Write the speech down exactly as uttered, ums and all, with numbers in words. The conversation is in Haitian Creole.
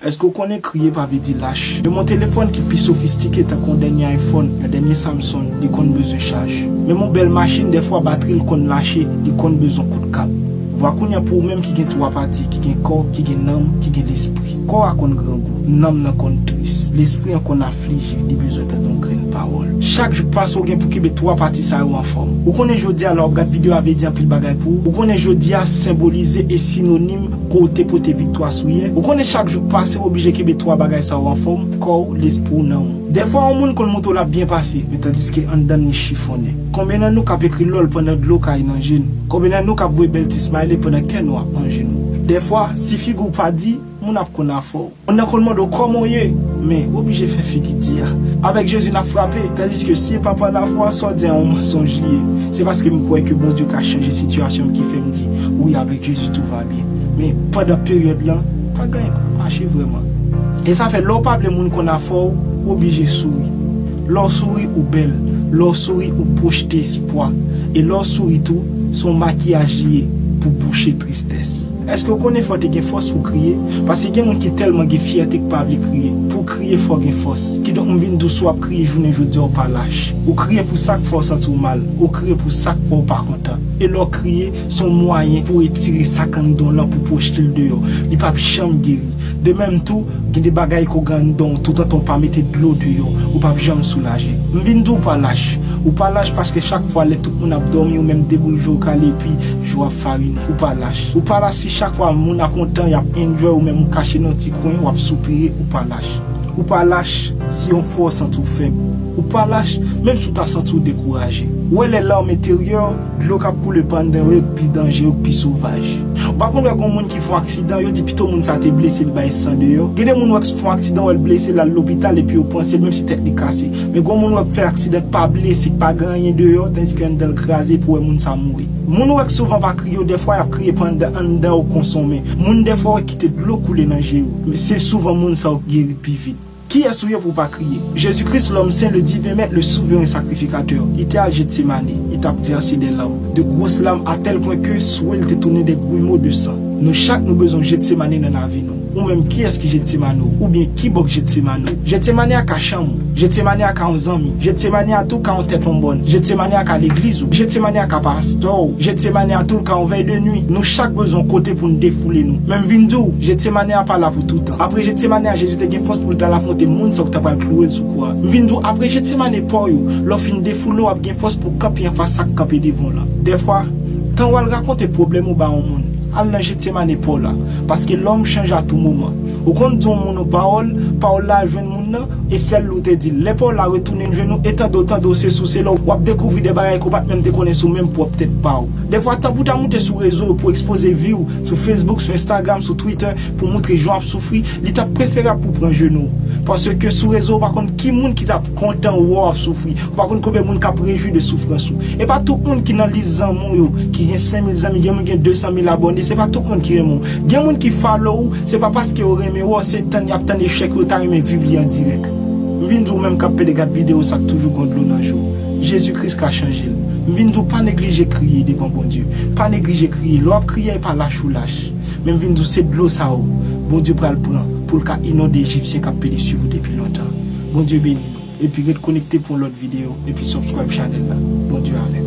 Èske w konnen kriye pa vle di lach? Menm yon telefòn ki pi sofistike, tankou yon dènye iPhone, yon dènye Samsung, li konn bezwen chaj. Menm yon bèl machin, dèfwa batri l konn lache, li konn bezwen kout kab. Vwa kounye a pou ou menm ki gen twa pati, ki gen kò, ki gen nanm, ki gen lespri. Kò a konn grangou, nanm nan konn tris, lespri an konn aflije, li bezwen tande yon grenn pawòl. Chak jou k pase, w gen pou kenbe twa pati sa yo anfòm. Ou konnen jodi a, lè w ap gad videyo a, vle di anpil bagay pou ou. Ou konnen jodi a senbolize e sinonim kote pote viktwa sou yè. Ou konnen chak jou k pase, w oblije kenbe twa bagay sa yo anfòm, kò w, lespri w, nanm ou. Dèfwa, yon moun konn montre w l ap byen pase, men tandiske anndan l, li chifonnen. Konbyen nan nou k ap ekri lòl pandan dlo kaye nan je n? Konbyen nan nou k ap voye bèl ti smiley pandan kè nou ap manje nou? Dèfwa, si figi w pa di, moun ap konn afè w. Moun nan konn mande w kòman w ye, men w oblije fè figi di a. Avèk Jezi n ap frape, tandiske si e pa pa lafwa, sa w di a yon mansonj li ye. Se paske m kwè ke Bondye ka chanje sitiyasyon m ki fè m di, wi, avèk Jezi tou va byen. Men pandan peryòd lan, pa gen anyen k ap mache vrèman. E sa fè lè w pa vle moun konn afè w, w oblije souri. Lè w souri, ou bèl. Lè w souri, ou pwojte espwa. E lè w souri tou, se yon makiyaj li ye pou bouche tristès. Èske w konnen fò w te gen fòs pou w kriye? Paske gen moun ki tèlman gen fyète k pa vle kriye. Pou w kriye, fò w gen fòs. Kidonk, m vin di w, si w ap kriye jounen jodi a, w pa lach. Ou kriye pou sa k fè w santi w mal. Ou kriye pou sa k fè w pa kontan. E lè w kriye, se yon mwayen pou w etire sa k anndan w lan, pou w pwojte l deyò. Li p ap janm geri. De menm tou, gen de bagay ke w gen anndan w, toutan w pa mete dlo deyò, ou p ap janm soulaje. M vin di w, ou pa lach. Ou pa lach paske chak fwa lè tout moun ap dòmi, ou menm deboul je w kale epi je w ap farinen. Ou pa lach. Ou pa lach si chak fwa moun ap kontan, y ap enjoy, ou menm ou kache nan yon ti kwen, w ap soupire, ou pa lach. Ou pa lach si yon fwa w santi w fèb. Ou pa lach, menm si w ta santi w dekouraje. Ou wè lè larm enteryè, dlo k ap koule pa anndan yo, yo k pi danjere, yo k pi sovaj. Ou pa konn wè gen moun ki fè yon aksidan, yo di pito moun sa te blese, l bay san deyò. Gen de moun wè k fè yon aksidan, wè l blese, l al lopital, epi yo panse l, menm si tèt li kase. Men gen moun wè k fè aksidan, k pa blese, k pa gen anyen deyò, tandiske anndan l kraze, epi w wè moun sa mouri. Moun ou wè k souvan pa kriye yo, dèfwa y ap kriye pandan anndan yo konsonmen. Moun dèfwa wè kite dlo koule nan je yo. Men se souvan moun sa yo k geri pi vit. Kiyès ou ye pou w pa kriye? Jésus-Christ, l'homme saint, le divin maître, le souverain sacrificateur, li te al Getsemane, li t ap vèse de larmes, de grosses larmes à tel point que swe l te tounen de grumeaux de sang. Nou chak nou bezwen Getsemane nan lavi nou. Ou menm, kiyès ki Getsemane w? Oubyen ki bò k Getsemane w? Getsemane a ka chanm ou. Getsemane a ka yon zanmi. Getsemane a tou ka yon tèt yon bòn. Getsemane a ka legliz ou. Getsemane a ka pastè w. Getsemane a tou l ka yon vèy de nwi. Nou chak bezwen yon kote pou n defoule nou. Men m vin di w, Getsemane a pa la pou toutan. Apre Getsemane a, Jezi te gen fòs pou l t al afwonte moun sa yo k ta pral klouwe l sou kwa a. M vin di w, apre Getsemane pa w yo, lè w fin defoule w, w ap gen fòs pou w kanpe anfas sa k kanpe devan w lan. Dèfwa, tan w al rakonte pwoblèm ou ba yon moun, al nan Getsemane pa w la. Paske lòm chanje a tou moman. Ou konn di yon moun yon pawòl, pawòl la al jwenn moun nan, e sèl li w te di l. Lè pa w la retounen jwenn ou, e tande w tande w se sou se la, w ap dekouvri de bagay ke w pa t menm te konnen sou menm pwòp tèt pa w. Dèfwa, tan pou w ta moute sou rezo yo pou w ekspoze vi w, sou Facebook, sou Instagram, sou Twitter, pou w montre jan w ap soufri, li t ap preferab pou w pran jenou w. Paske sou rezo, ou pa konn ki moun ki t ap kontan wè w ap soufri. Ou pa konn konbyen moun k ap rejwi de soufrans ou. E pa tout moun ki nan lis zanmi w yo, ki gen senk mil zanmi, gen moun gen de san mil abòne, se pa tout moun ki renmen w. Gen moun ki follow ou, se pa paske yo renmen wè w, se tann y ap tann echèk ou, yo ta renmen viv li an dirèk. M vin di w menm k ap pede gad videyo sa, k toujou gen dlo nan je w, Jezi Kris ka chanje l. M vin di w pa neglije kriye devan Bondye. Pa neglije kriye. Lè w ap kriye, e pa lach ou lach. Men m vin di w se dlo sa yo Bondye pral pran pou l ka inonde Ejipsyen k ap pede swiv ou depi lontan. Bondye beni nou. Epi ret konekte pou yon lòt videyo. Epi subscribe chanèl la. Bondye avè nou.